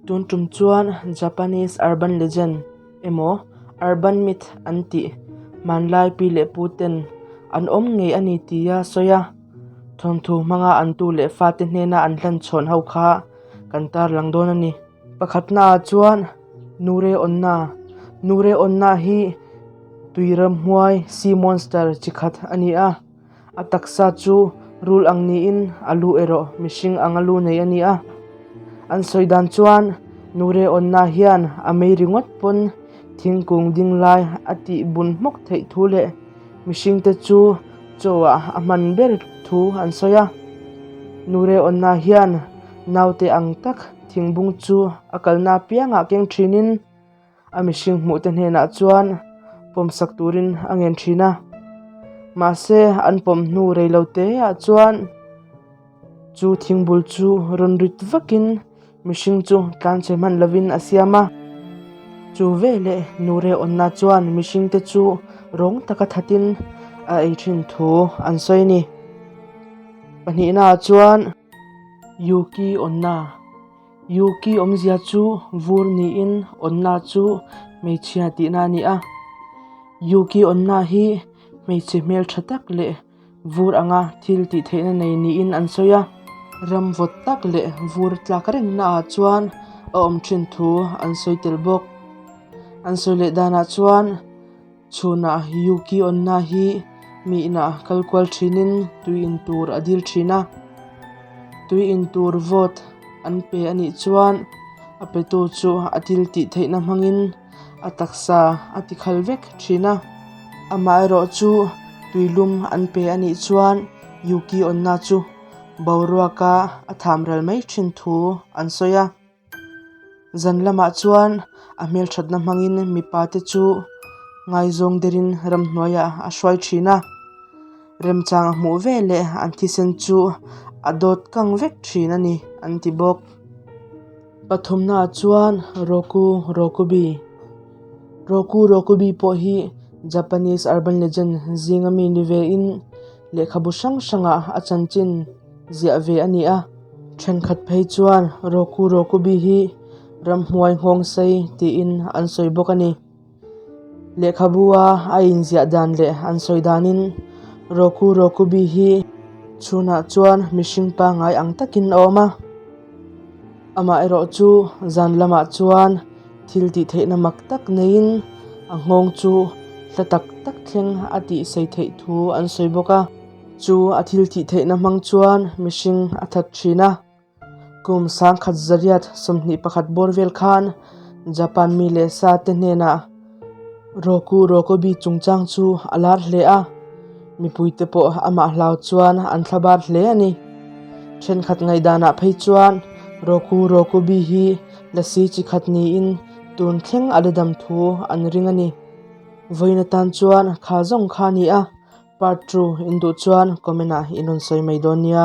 Tun tum chuan Japanese urban legend emaw urban myth an tih hmanlai pi leh pu ten an awm ngei a ni tia sawi a, thawnthu hmanga an tu leh fate hnena an hlan chhawn ho kha kan tarlang dawn a ni. Pakhatnaah chuan Nure Onna, Nure Onna hi tui ramhuai sea monster chi khat a ni a. A taksa chu rul ang niin a lu erawh mihring anga lu nei a ni a. An sawi dan chuan Nure Onna hian a mei ringawt pawn thingkung ding lai a tih bun hmawk theih thu leh mihringte chu chaw ah a hman ber thu an sawi a. Nure Onna hian naute ang tak thingbung chu a kalna apiangah keng thinin A mihring hmuhte hnenah chuan pawmsak turin a ngen thin a, mahse an pawm hnu rei lo te ah chuan chu thingbul chu rawn rit vakin mihring chu tlanchhe hman lovin a siam a. Chu veleh Nure Onna chuan mihringte chu rawng taka thatin a ei thin thu an sawi a ni. Pahnihnaah chuan Yuki Onna. Yuki awmzia chu vur niin Onna chu hmeichhia tihna a ni a. Yuki Onna hi hmeichhe hmeltha tak leh vur anga thil tih theihna nei niin an sawi a. Ram vawt tak leh vur tlak rengna ah chuan a awm thin thu an sawi tel bawk. An sawi leh danah chuan. Chhunah Yuki Onna hi mi inah kal kual thinin tui in tur a dil thin a, tui in tur vawt an pe a nih chuan a petu chu a thil tih theihna hmangin a taksa a ti khal vek thin a, amaherawh chu tui lum an pe a nih chuan Yuki Onna chu boruaka a tham ral mai thin thu an sawi a. Zan lamah chuan a hmelthatna hmangin mipa te chu ngaizawng derin ramhnuaiah a hruai thin a, remchang a hmuh ve leh an thisen chu a dawt kang vek thin a ni an ti bawk. Pathumnaah chuan Roku Rokubi Roku Rokubi pawh hi Japanese urban legend zinga mi ni vein lehkhabu hrang hrangah a chanchin ziah ve a ni a. Thenkhat phei chuan Roku Rokubi hi ramhnuai nghawng sei tiin an sawi bawk a ni. Lehkhabu a a inziah dan leh an sawi danin Roku Rokubi hi chhunah chuan mihring pangngai ang takin a awm a. Amaherawh chu zan lamah chuan thil tih theihna mak tak neiin a nghawng chu hla tak tak thleng a tih sei theih thu an sawi bawk a. Chu a thil tih theihna hmang chuan mihring a that thin a. Kum sangkhat zariat 21 bawr vel khan Japan mi leh sa te hnenah Roku Rokobi chungchang chu a lar hle a, mipuite pawh amah hlau chuan an thlabar hle a ni. Thenkhat ngaihdanah phei chuan Roku Rokobi hi lasi chi khat niin tun thleng a la dam thu an ring a ni. Vawiin atan chuan kha zawng kha a ni a. Part 2 in duh chuan comment ah in rawn sawi mai dawn nia.